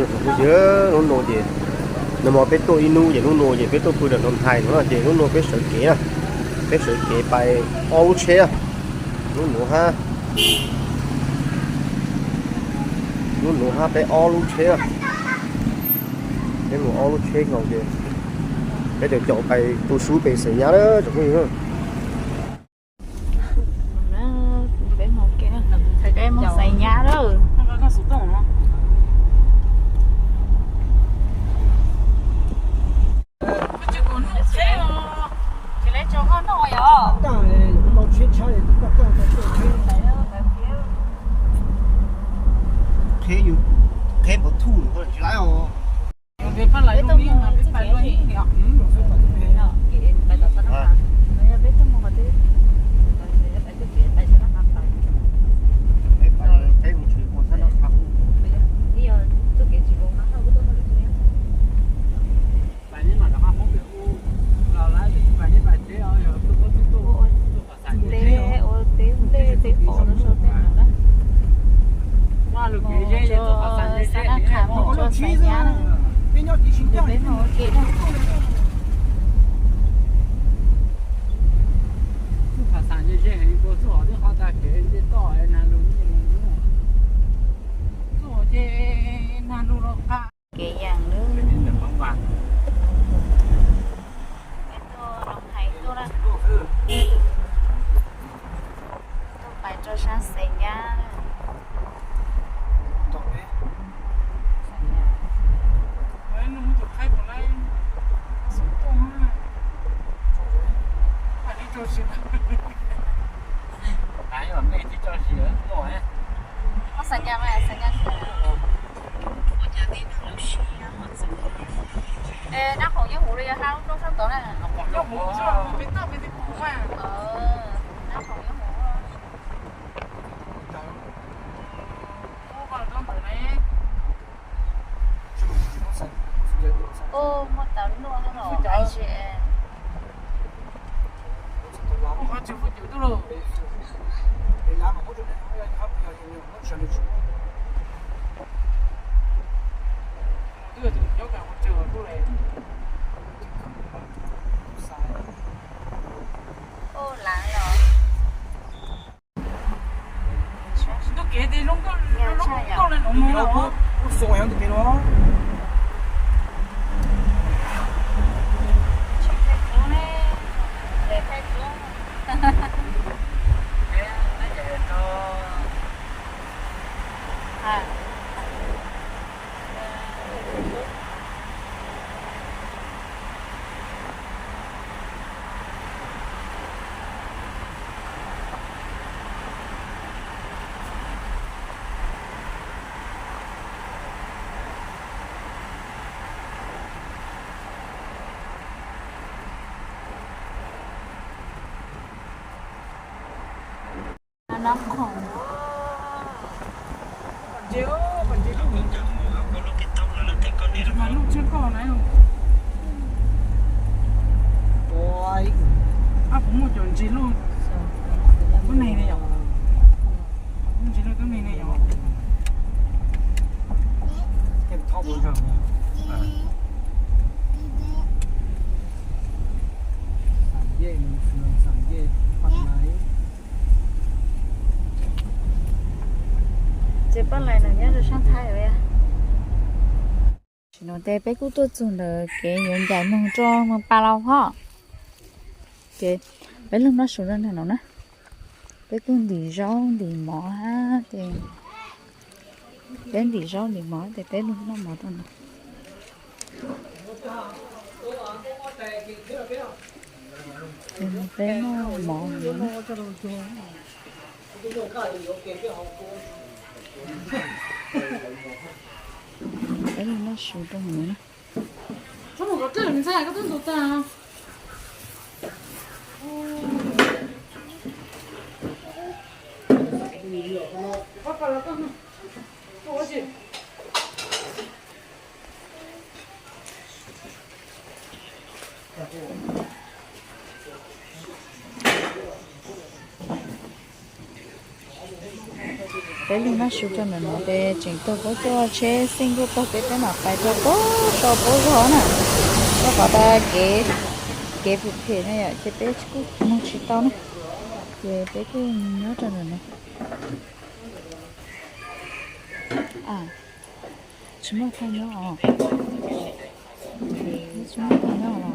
Kuv tias lub no ces, nag hmo peb tuaj ib hnub ces lub no ces peb tuaj pw ram no hais no ces lub no peb sawv kev na, peb sawv kev pais ob lub tsheb, lub nuav hab, lub nuav hab peb ob lub tsheb, peb mus ob lub tsheb nkaus ces peb caum caum pais tu sub pem Xais Nyab lawm tsoom phooj ywg. Peb mus Xais Nyab lawm. Qheb npaum thuj tsis laib os. Teb ua teb ua teb ua teb qos rau sab tej no na. Mus rau Xab Nab Qhas, mus rau Xais Nyab na. Peb mus ua ke na. Txuj Pha Xas ze ze, txuj hov twb qhov tag kev ncej toj nag lug nyiaj lug nub. Txuj hov ces nag lug los qab. Kev yeem lub. Peb tuaj Loos Hais tuaj na. Tuaj pais rau sab Xais Nyab. Nab Khoom nyob hauv li, yog hab lub roob sab tod na. Nab Khoom nyob hauv. Ub, muaj tau luaj hab los. Ub, lav los. Ntuj kev ces zoo nkauj, zoo nkauj li no mus los. Nab Khoom. Mas lub tsheb koj na. Ab, puas muaj cov ntses loj tub neeg ne yom? Muaj ntses loj tub neeg ne yom? Ces paj lais no nyob rau sab Thaib. Tam sim no ces peb kuj tuaj txug ntawm kev yuav ncaim moog rau moog Pas Laus hab. Ces peb lug noj su rau ntawm no na. Peb tuaj ntim zaub ntim mov hab ces peb ntim zaub ntim mov ces peb lug noj mov rau no. Peb noj mov no na. Peb lug noj su rau no na. Peb lug naj su rau ntawm no ces tseem taug puab coj tsheb xeej kuj taug peb, peb mam pais rau puab so puab zog na. Rau qhov tas kev, kev phem phem na yom, ces peb kuj moog tsis tau na. Ces peb kuj nyob rau ntawm no. Tsis muaj thaaj nyob os. Tsis muaj thaaj nyob os.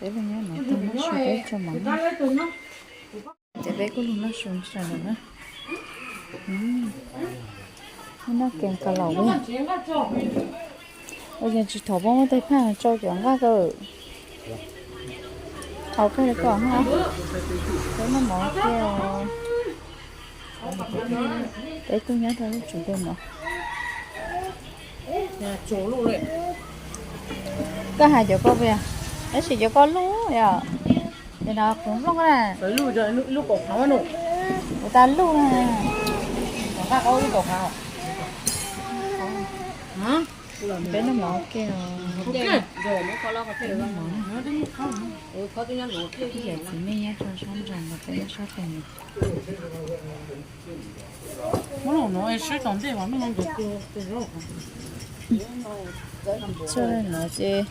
Peb lug nyob no taug naj su peb tso mov noj. Ces peb kuj lug noj su sawv ntawm na. Muaj noj kev ka laus li. Ua cas tsis thov puab muab tej phaj tso cov nqaj ko. Thaum kawg li ko na. Peb noj mov kiag. Peb kuj nyob rau lub tsev kawg no. Koj hais cov ko puas yog? Tab sis cov ko luj yom. Ces no kuv nplooj na. Kuv tas luj na. Peb noj mov kiag. Peb noj mov na. Ib yam txiv neej nyob rau sab nraud no, peb nyob sab pem no. Txoj no ces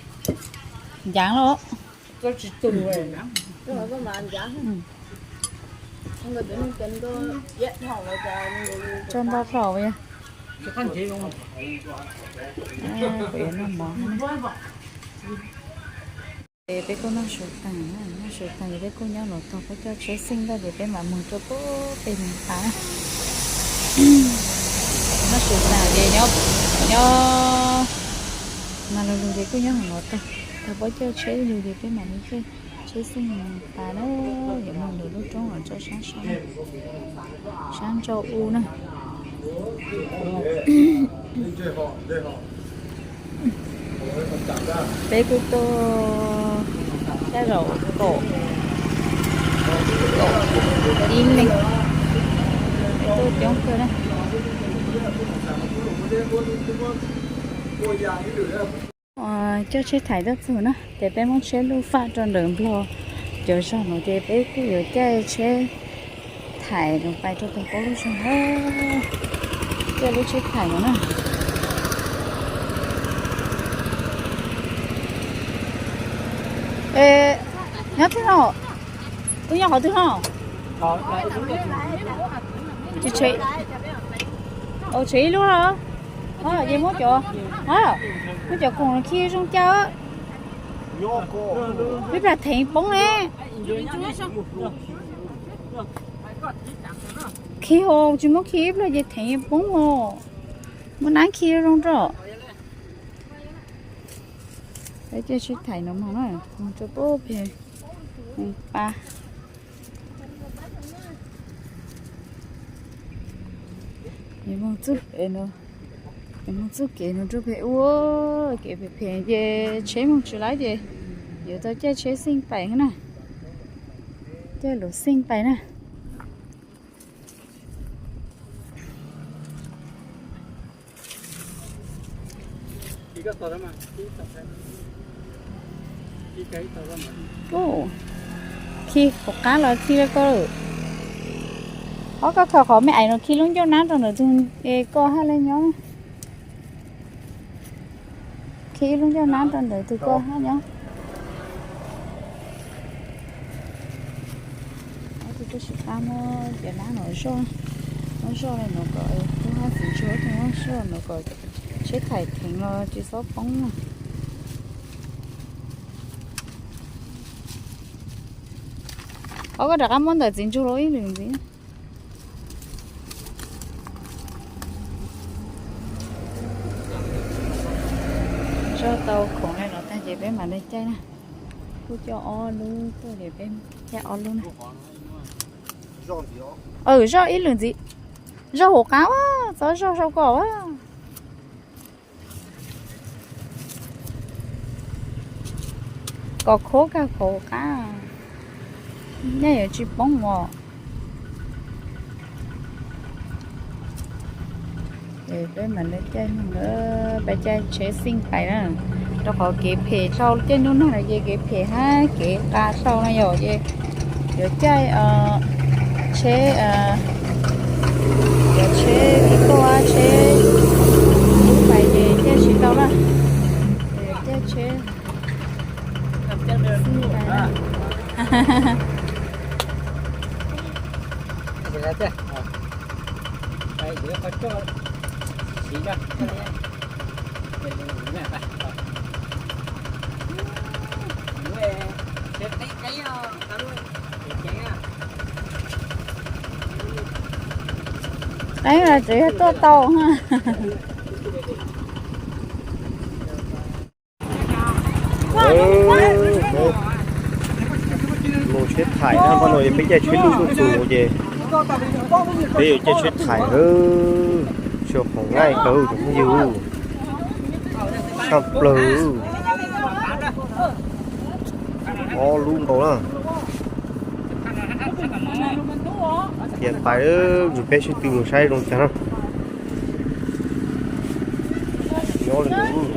ncaav lawm. Tso nto plaub yog. Kuv yuav noj mov. Ces peb kuj noj su taag, noj su taag ces peb kuj nyob no taug puab coj tsheb xeej ntawd ces peb mam moog rau puag pem Moos Pas na. Noj su taag ces nyob, nyob mas lug lug ces kuj nyob no taug, taug puab coj tsheb lug ces peb mam moog caij tsheb xeej Moos Pas na, yuav moog ntawm lub roob uas tso sab saum, sab nraud u na. Peb kuj tuaj tej zaum kaum, kaum ib leeg, peb tuaj coob kawg na. Coj tsheb thaiv tuaj txug na, ces peb muab tsheb luj faj rau ntawm Nplog cov zog no ces peb kuj yuav caij tsheb thaiv no pais rau tog puab lub zog, caij lub tsheb thaiv no na. Nyob twg no? Wb nyob qhov twg no? Tshev ib lub los? Ces muab cov, muab cov khoom khi zoo cas. Ib plag theev poob ne. Khi ho tsis muab khi ib plag ces theev poob ho. Muab nab khi zoo rau. Peb caij tsheb thaiv no moog na, moog rau puag pem Moos Pas. Moog txuj kev no rau pem ua, kev phem phem ces tsheb moog tsis laib ces yuav tau caij tsheb xeej pais na, caij luv xeej pais na. Khi hauv qab los khi rau koj lawm. Ob, koj khaws qhov me ais no khi lub ncauj nab rau ntawm tus koj hab le nyob. Khi ib lub ncauj nab rau ntawm tus koj hab nyob. Tus tuaj sib qab muab cov nab no zoj, muab zoj le no kom tub hab txiv ntsuag tub hab zoj no kom tsheb thaiv theev los tsis txhob poob na. Ob, koj rov qab muab ntawm txiv ntsuag los ib lwm ntxiv. Zoj tau khoom le no tag ces peb mam le caij na. Kuj coj ob lub tuaj ces peb caij ob lub na. Zoj ib lwm ntxiv. Zoj hauv qab, txhob zoj sau kom. Kom khuab kag hauv qab, nyaj yuav tsis poob os. Ces peb mam le caij moog, peb caij tsheb xeej pais na. Rau qhov kev phem dhau, caij ntuj nag no ces kev phem hab kev nqa dhau no yom, ces yuav caij tsheb, cov tsheb ib tuaj, tsheb lub fais ces caij tsis tau na. Ces caij tsheb xij fais na. Qeeb los tseem yog tuaj tau ha. Mus tsheb thaim na, pab no peb caij tsheb lub tuaj txug ces peb yuav caij tsheb thaim, tsis khoom laij kawg cov phooj ywg, tshaj plaws. Ob lub nkaus na. Tias pais, yus peb sib tw mus saib zoo cas na. Nyob li ntawd.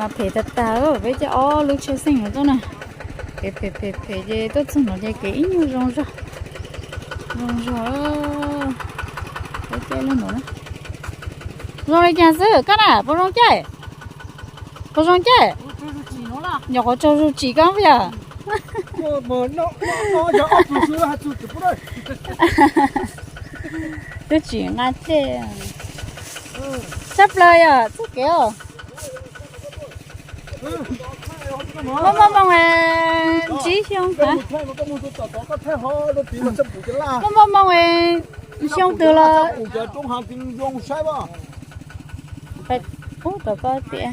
Mas phem tag tag, peb caij ob lub tsheb xeej no tuaj na. Kev phem phem phem ces tuaj txog no ces kev ib nyuag zoo zog, zoo zog. Peb caij lub no na. Zoo li cas xwb koj na, puas zoo caij? Puas zoo caij? Nyuam qhuav tsaug zug tsim koj puas yog? Twb tsim nqa dlej. Tshaj plaws yog txoj kev os. Muaj muaj moo ntsib xyoo, muaj muaj moo xyoo twg los. Ub, tom ko tias tso koj peb,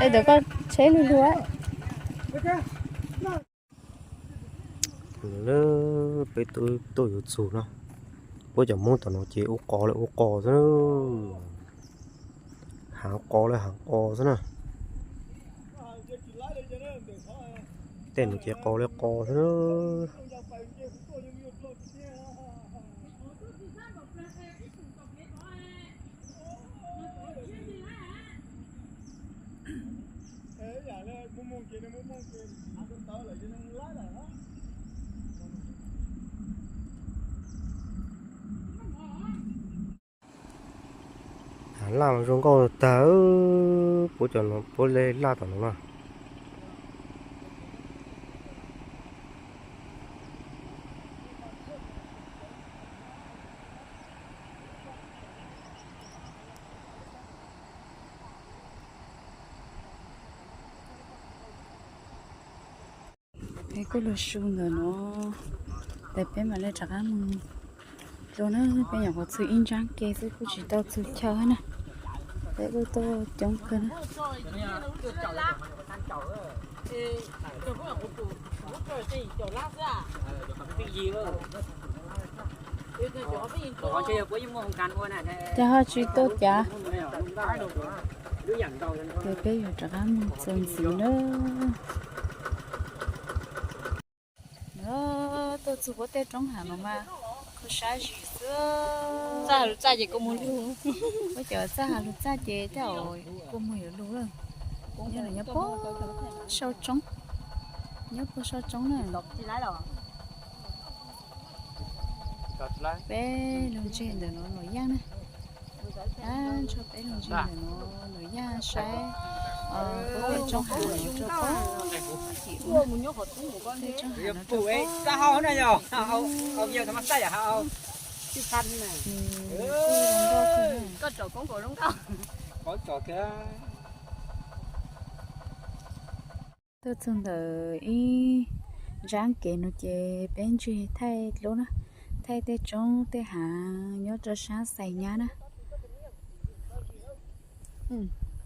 es tom ko tsheb lug lug. Peb tuaj yuav txug no, puab cov Hmoob tom no ces ua qos lawm ua qos xwb na. Haav qos lawm haav qos xwb na. Tej no ces qos lawm qos xwb na. Laj mas zoo nkauj tag, puab cov no puab laj tom no na. Peb kuj lug su ntawm no, tes peb mam li rov qab mus dua na. Peb nyuam qhuav txug ib ntsab ke xwb kuj tsis tau txug chaw na. Peb kuj tuaj coob kawg na. Ces ho tsis tuaj cas. Ces peb yuav rov qab mus txuas ntxiv na. Tuaj txug puab tej roob hav no mas kho siab zim xwb. Txaj has lug txaj ces kua muag lug. Puab cov txaj has lug txaj ces tej zaum kua muag yuav lug lawm. Nyob lawm nyob puag sau tsoob, nyob puag sau tsoob na. Peb lug ntseg ntawm no Luam Yaj na. Ab, ntshe peb lug ntseg ntawm no Luam Yaj saib. Tej tsob hav rau pob, tej tsob hav rau pob. Tuaj txug ntawm ib ntsab kev no ces peb ntsia thaij dlua na, thaij tej tsob tej hav nyob rau sab Xais Nyab na.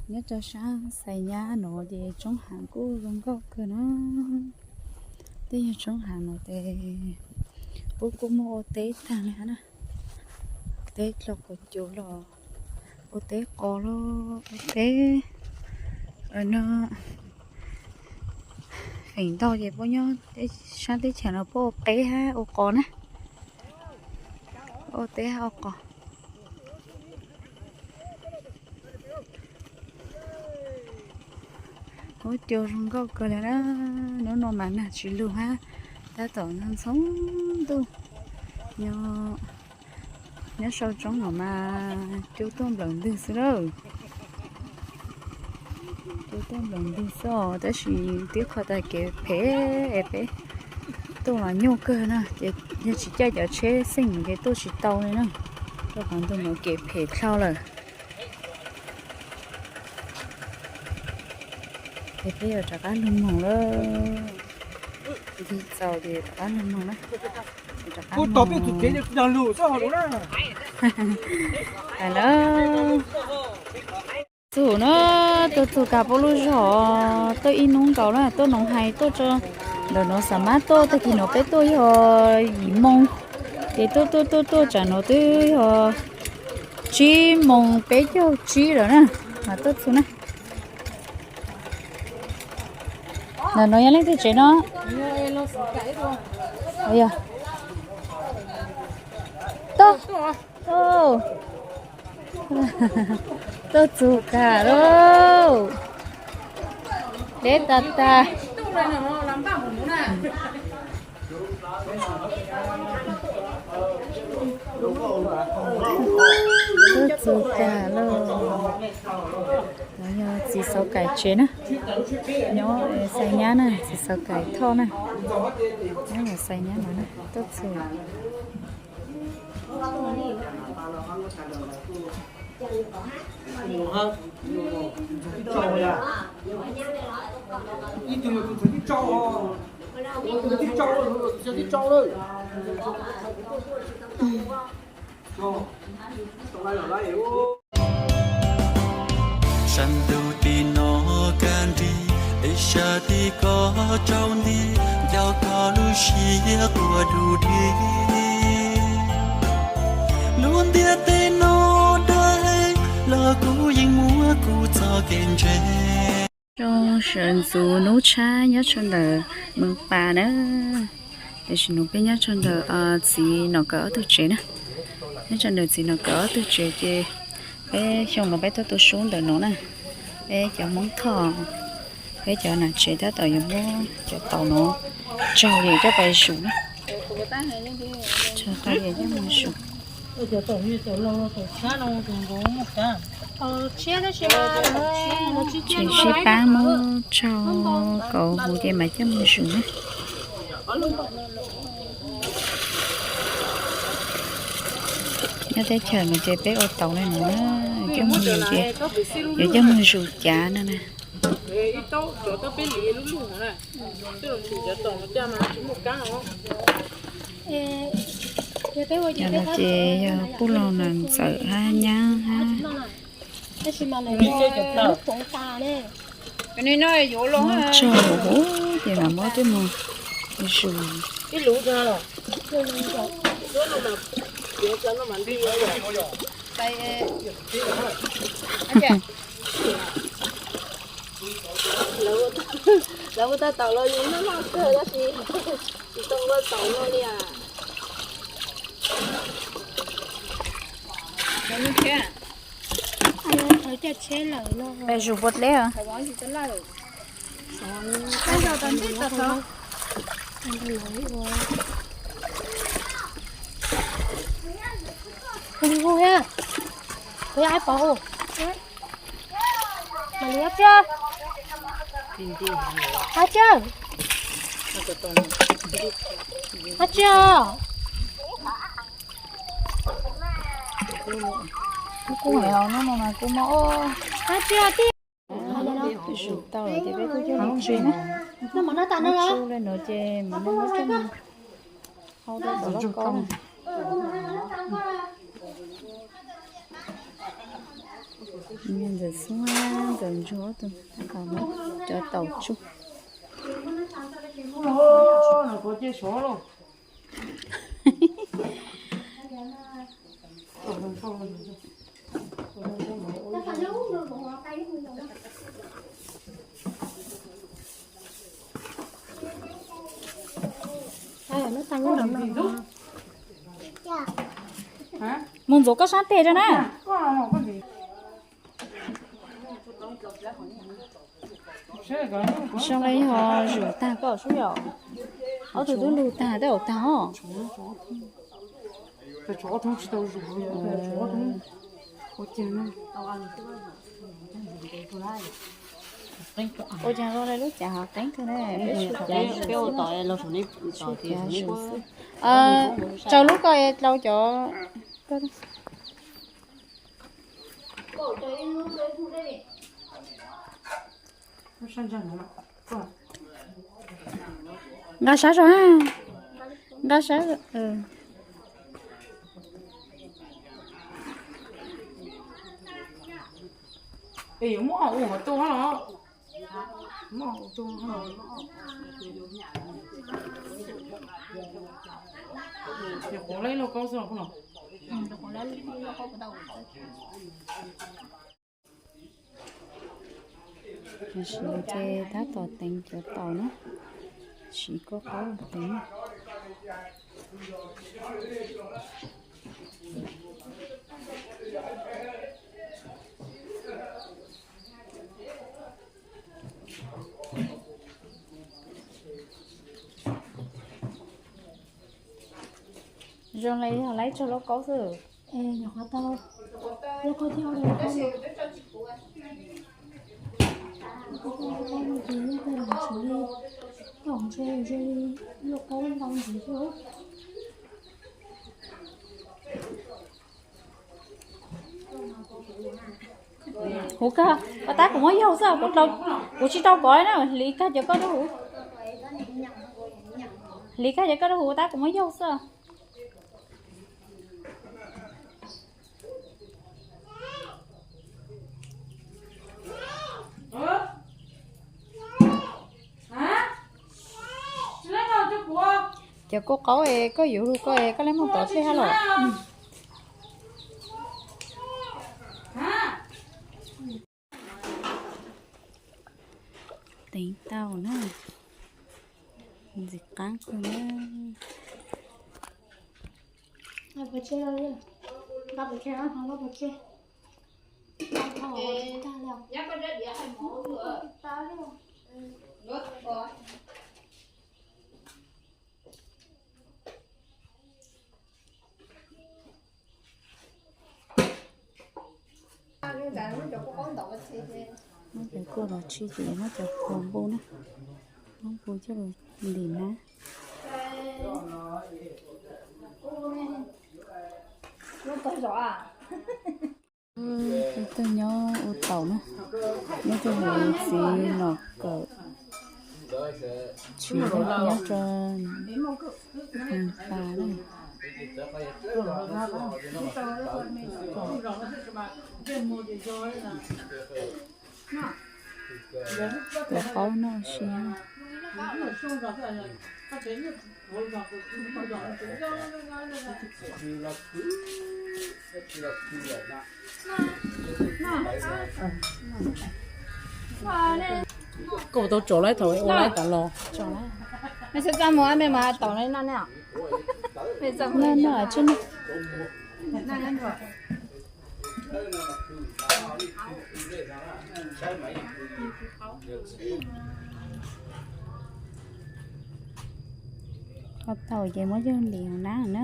Nyob rau sab Xais Nyab no ces tsob hav kuj zoo nkauj kawg na. Tej yog tsob hav no ces puab kuj muaj ua teb tag li na. Teb dlua quav cub los, ua teb qos los, ua teb no. Feem ntau ces puab nyob sab teb chaws no puab ua qeb hab ua qos na. Ua teb hab ua qos. Huab cua zoo nkauj kawg li na. Hnub no mas nag tsis lug hab, tab tom ntxhoo ntuj. Nyob sau tsob no mas cua tuaj nplawm ntwg xwb lawm. Cua tuaj nplawm ntwg xwb os, tab sis twb qhov tas kev phem es peb tuaj los nyuaj kawg na, ces yog tsis caij cov tsheb xeej ces tuaj tsis tau li na. Rau qhov ntu no kev phem dlhau lawm. Ces peb yuav rov qab lug moog lawm. Ncig txaus ces rov qab lug moog na. Rov qab moog. Hais na, txug na, tuaj txug kag puab lub zog, tuaj ib nub nkaus na, tuaj noog hais tuaj tso. Ntawm no xav mab tuaj, tag kis no peb tuaj yog yim moos, ces tuaj tuaj tuaj tuaj tsam no twb yog tsib moos peb caug tsib lawm na, mas tuaj txug na. Ntawm no yog leej twg tsev no? Yog. Tuaj. Tuaj txug kag lauj. Deb tag tag. Tuaj txug kag lauj. No yog txiv Xauv Kaim tsev na. Nyob Xais Nyab na, txiv Xauv Kaim Thoj na. Nyob Xais Nyab no na, tuaj txug. Sab ntuj tim no kab nrig, es sab tim ko tsaus nti, nco koj lub siab quas du dig. Lub ntiaj teb no dawb, los kuv yeej muab kuv txoj kev ntse. Zoo sawv ntxuv nub tshab nyob tsua ntawm Mees Pas na. Tam sim no peb nyob tsua ntawm txiv Nom Kawm ob tug tsev na. Nyob tsua ntawm txiv Nom Kawm ob tug tsev ces peb xyoo no peb tuaj tu sub ntawm no na. Peb cov Hmoob Thoj, peb cov nam tsev tab tom yuav muab cov taum no tsaug li coj pais zus na. Tsaug tau li coj mus zus. Tseem sib pab muab tsaug kauv huv ces mam coj mus zus na. Nyob teb chaws no ces peb ua taum li no na, coj mus zus ces yuav coj mus zus cav no na. Cov no ces yog Pub Laug Nas Ntxawm hab Nyab hab. Muab tsaug huv ces mam muab coj mus zus. Lawv ua tau taum los yus noj noj kawg tab sis tsis tau ua taum no li as. Pais zus puas dleb os? Hu hu ha, kuv yog ai pov hu. Mam li ob tiag. Hab tsi, hab tsi, kuv kuj hais os, hnub no mas kuv mob hab tsi tij. Zuv tau lawm ces peb kuj coj mus tsev na. Tsu li no ces mam li muab coj mus hau rau tom lauj kaub na. Ntxawm Xub, Ntxawm Ntsuag ob tug tab tom muab cov taum tsuj. Mus ntxuav koj sab teg rau na. Zoo li yog zuv tag koj sub yom. Ob tug twb lug tag tej zaum tag os. Ua cas zoo li lub cav hov qeeb kawg ne, peb sib cav zuv xwb. Tsaus lub koj es dlau cov. Nqa sab zog, nqa sab. Tam sim no ces tab tom teev cov taum na, siv koj qaub teev. Zoo li yog laib tsuag lauj kaub xwb. Nyuam qhuav tau lauj kaub thiab lauj kaub. Lauj kaub ces yog tej los tshuav li, tej ntshe zoo li lauj kaub ntau ntxiv xwb. Huv kag, ua tab kuv muab yaug xwb, kuv tsis tau pov na, hliv kag cov koj rau huv. Hliv kag cov koj rau huv, ua tab kuv muab yaug xwb. Cov kua qaub es koj yuav lug koj es koj le muag tod thiaj hab los. Teev tau na, ntxim qab kawg na. Muab cov kua los tsij ces muab cov kua npua na, muab npua coj los ntim na. Tus tag nyob ua taum na, nyob rau hauv txiv nom kawm, tsis nyob rau nws pas na. Cov qaub noj siab. Koj tau tsom laib thaum ua laib tas los. Mej txhob txaj muag, mej mas tau noj ne. Noj noj tsi ne. Ho tau ces muab yawg ntim na na.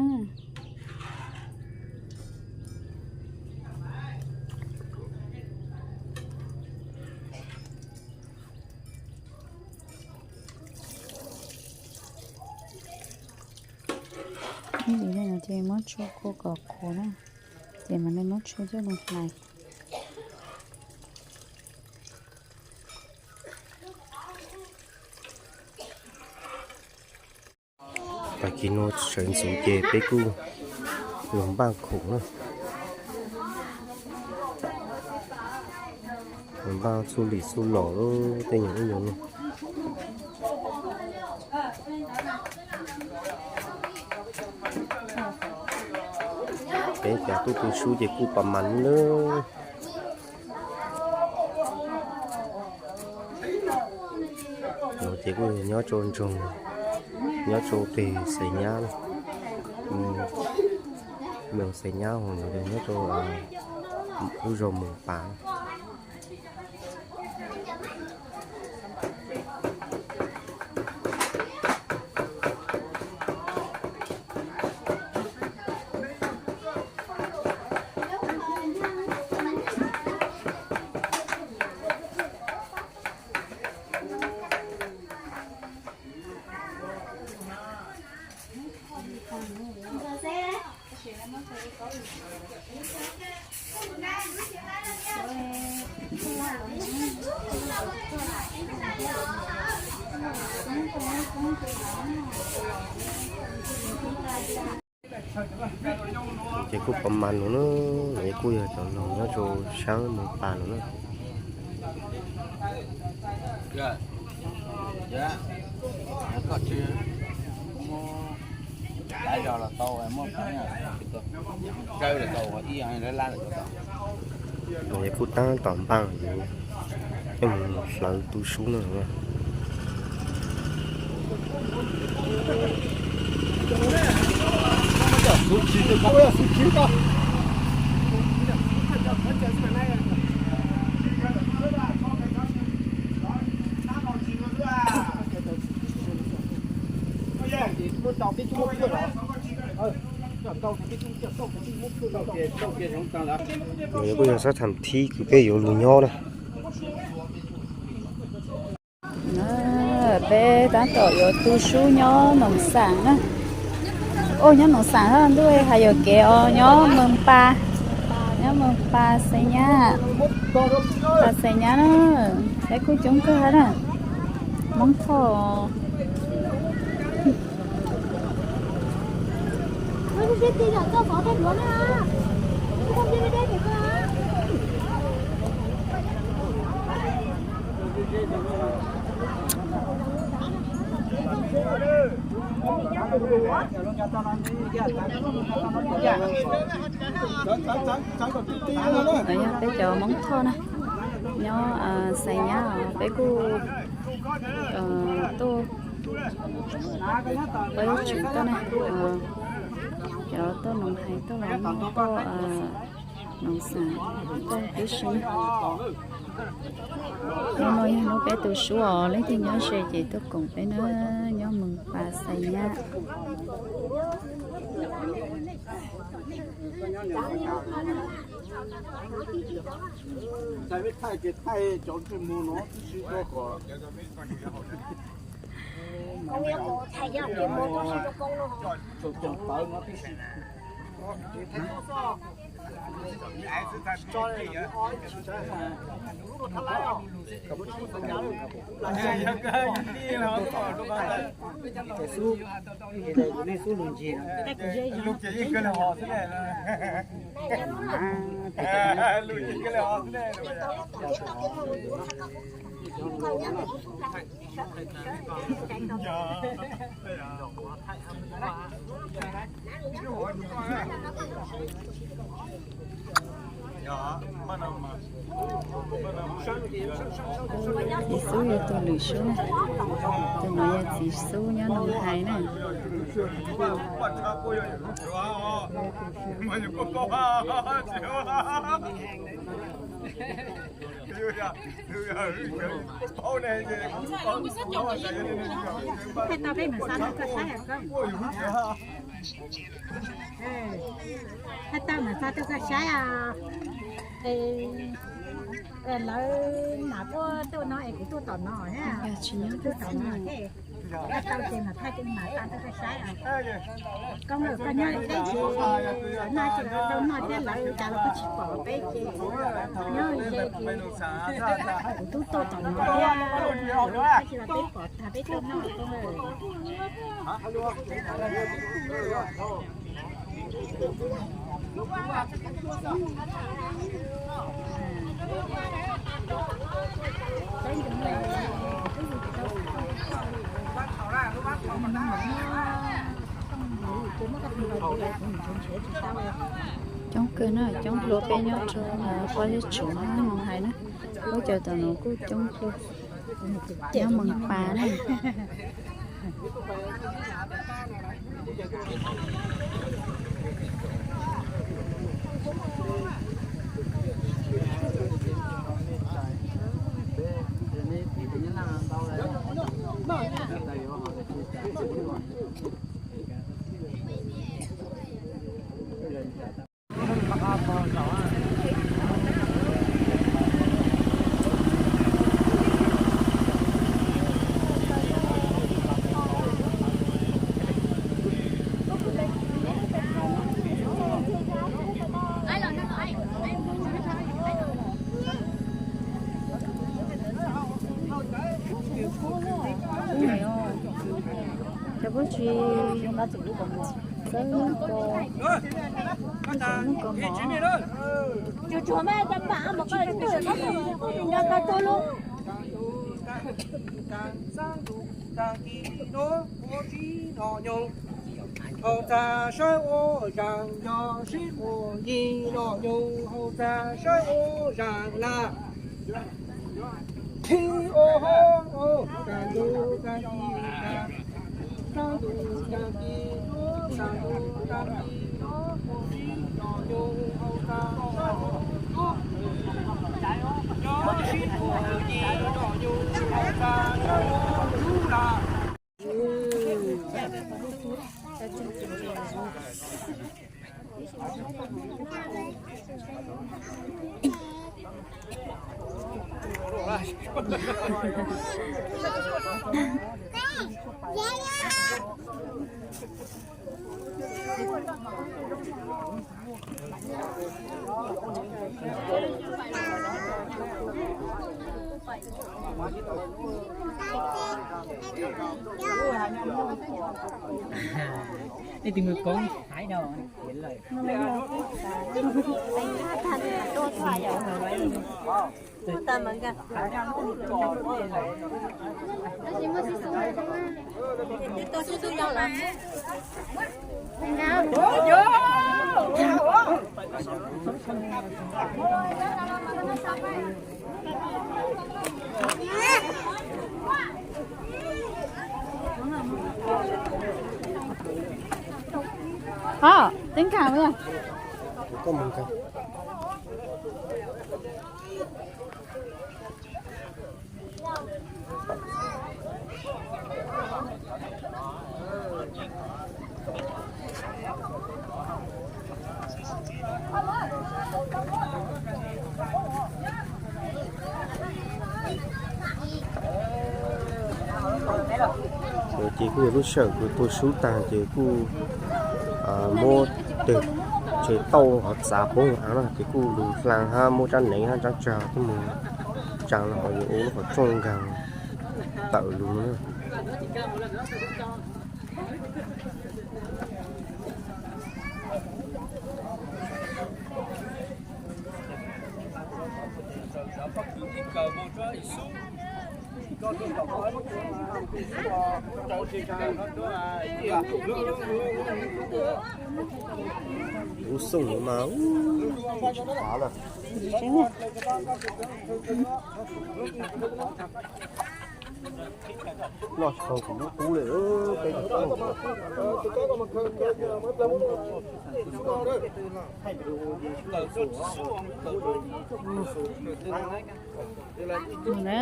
Ib ntsis no ces muab tshuaj kua kom qhuav na, ces mam li muab tshuaj coj mus hlais. Tag kis no sawv ntxuv ces peb kuj los npaj khoom na. Los npaj txuj lim txuj lom tej nyuag ub nyuag no. Peb cov tuaj tu sub ces kuj pas mas lawm. No ces kuj nyob rau nroog, nyob rau pem Xais Nyab, nroog Xais Nyab, nyob rau lub zos Moos Pas. Ces kuj pas mas no na, no kuj yog cov noog nyob rau sab Moos Pas no na. No ces kuj tab tom npaj yuav coj mus hlawv tu sub no. No kuj yog sab tham thib kws peb yuav lug nyob na. Peb tab tom yuav tu sub nyob Noos Xaam na. Ua nyob Noos Xaam ntuj hais yuam kev os, nyob Moos Pas, nyob Moos Pas Xais Nyab, Pas Xais Nyab na. Peb kuj coob kawg na, Hmoob Thoj. Yog peb cov Hmoob Thoj na, nyob Xais Nyab os, peb kuj tuaj, peb tseem tuaj na, cov tuaj Noos Hais tuaj los tuaj Noos Xaam tuaj tib si na. Hnub no yog hnub peb tu sub os, leej twg nyob ze ces tuaj koom peb na, nyob Moos Pas Xais Nyab. Txiv xub yog tus lwm sub na, tus no yog txiv xub nyob Noos Hais na. Hais tau peb mam xa tuaj koj saib os. Hais tau mam xa tuaj koj saib os. Lawv mam tuaj tuaj no es kuv tuaj tom no thiab. Tsis nyob tuaj tom no thiab. Koj tau ces mas thaij ces mas tau rau koj saib. Koob lawm koj nyob deb ces noj ces tau noj thiab, lawv cas los kuj tsis pom peb ces nyob ze ces kuv twb tuaj tom no thiab, tab sis los peb pom tag peb tuaj noj Koob lawm. Coob kawg na, coob dua peb nyob rau pob zeb tsuv no hais na. Lub cav tom no kuj coob dua, nyob Moos Pas na. Cov pob tsuas txawb lub ko, lub ko mov. Hauv txaj sawb ua zaas, yog sib quas yig noj nyoos, hauv txaj sawb ua zaas na. Thib ua hauv ua, tag ntuj tag kis tag, tag ntuj tag kis duab, tag ntuj tag kis duab, quas tib noj nyoos, hauv txaj sawb ua zub, yog sib quas yig noj nyoos, hauv txaj sawb ua zub na. Ej, tus mus koob hais no. Hov, teb nkag mas yog. Ces kuj yog lub sij hawm kuv tua sub tag ces kuj muab teg tsev tauj hov txav poob av na ces kuj lug hla hab muab rab hneev hab rab tsag tuaj mus tsaa los ho yuav ua lub qhov rooj nkaag tawm lug na. Lub xooj mas tsis khav lawm. Noj tsis tau kuv lub qub li, peb tsis tau. Mus na,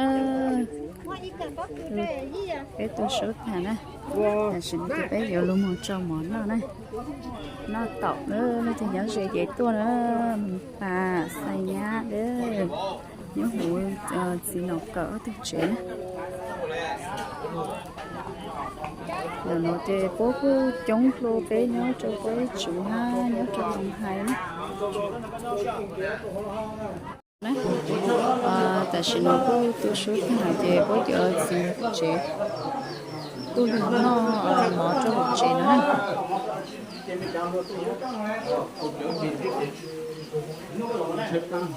peb tua sub tag na, tam sim no ces peb yuav lug moog tsau mov noj na. Noj taum na, leej twg nyob ze ces tuaj na, Moos Pas, Xais Nyab, nyob huv txiv Nom Kawm ob tug tsev na. Ntawm no ces puab kuj coob dua peb nyob rau peb tsev na, nyob rau Long Hais na. Tam sim no kuj tu sub tag ces puab cov txiv tsev kuj yog noj mov rau hauv tsev no na. Nyob rau hauv txiv nom kawm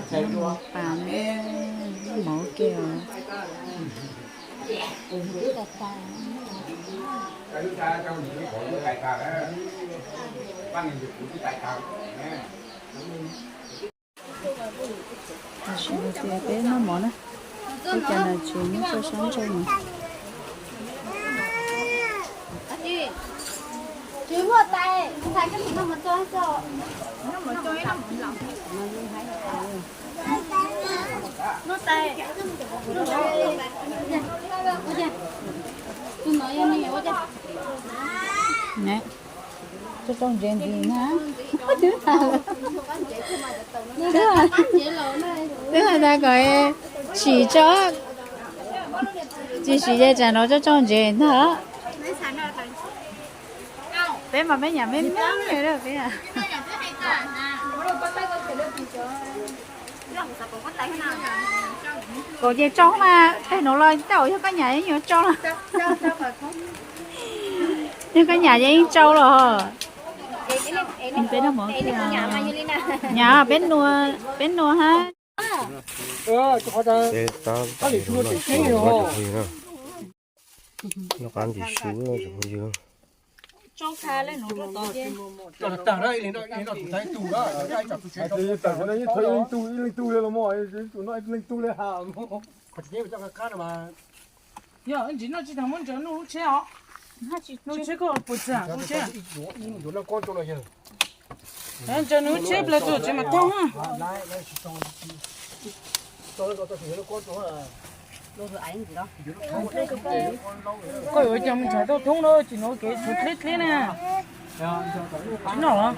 tsev na, pas mov kiag os. Tam sim no ces peb noj mov na, peb cov nom tsev nyob rau sab nraud no. Tso tsob ntsev ntxiv na. Twb hais tas kom sim tso, tsis sim ces tsam no tso tsob ntsev ntag. Peb mas peb nyam me me peb. Kaum ces tso mas, tej nuav los tej zaum yog koj nyam yeej yuav tso los. Yog koj nyam ces yeej tso los. Peb noj mov, nyam, peb nua, peb nua hab. Noj qab ntim su, leej tug li. Yog ntsis noj tsis tau muab ntsaws nug lub tsheb os. Lub tsheb koj puas txog lub tsheb? Ntsaws nws lub tsheb plaws txog tsev mas thoob na. Koj yuav coj me ntshai tau thoob na, tsis nuav kev tshuav dleb dleb na. Tsis noj los?